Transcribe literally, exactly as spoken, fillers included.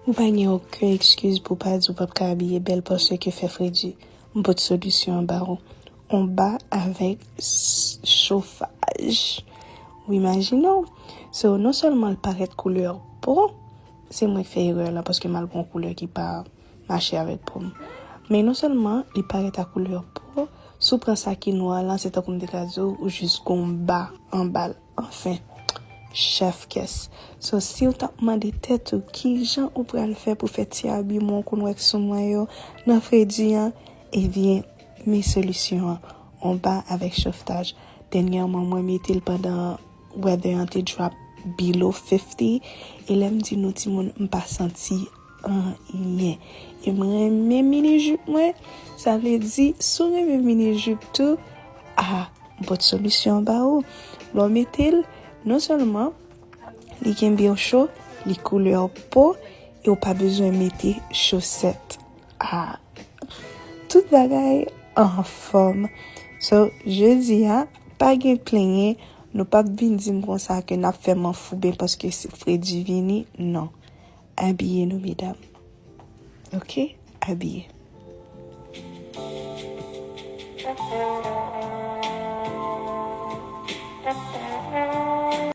Ou pa gen okenn ekskiz pou pa di ou p ap ka abiye bèl paske fè fredi. M pot solisyon an ba ou. On ba avèk s- chofaj. Ou imajine w. So, non sèlman l parèt koulè po, se mwen k fè erè la paske m al pran koulè ki pa mache avèk po m. Men non sèlman li parèt a koulè po, si w pran sa ki nwa la, se tankou m te ka di w, ou jis gon ba anba l. Anfen, chèf kès. So, si w t ap mande tèt ou kijan ou pral fè pou fè ti abiman w konn wè k sou mwen yo nan fredi an, ebyen, men solisyon an. On ba avèk choftaj. Dènyèman, mwen mete l pandan weather an te drop below fifty. E lè m di nou timoun, m pa santi anyen. E m renmen mini jip mwen. Sa vle di, si w renmen mini jip tou, a, m pot solisyon ba ou. Lè w mete l, non sèlman li kenbe w cho, li koulè w po, e w pa bezwen mete chosèt. A, tout bagay anfòm. So, jodi a, pa gen plenyen, nou p ap vin di m konsa ke n ap fè m anfouben paske se fredi vini, non. Abiye nou, medam. Oke? Abiye.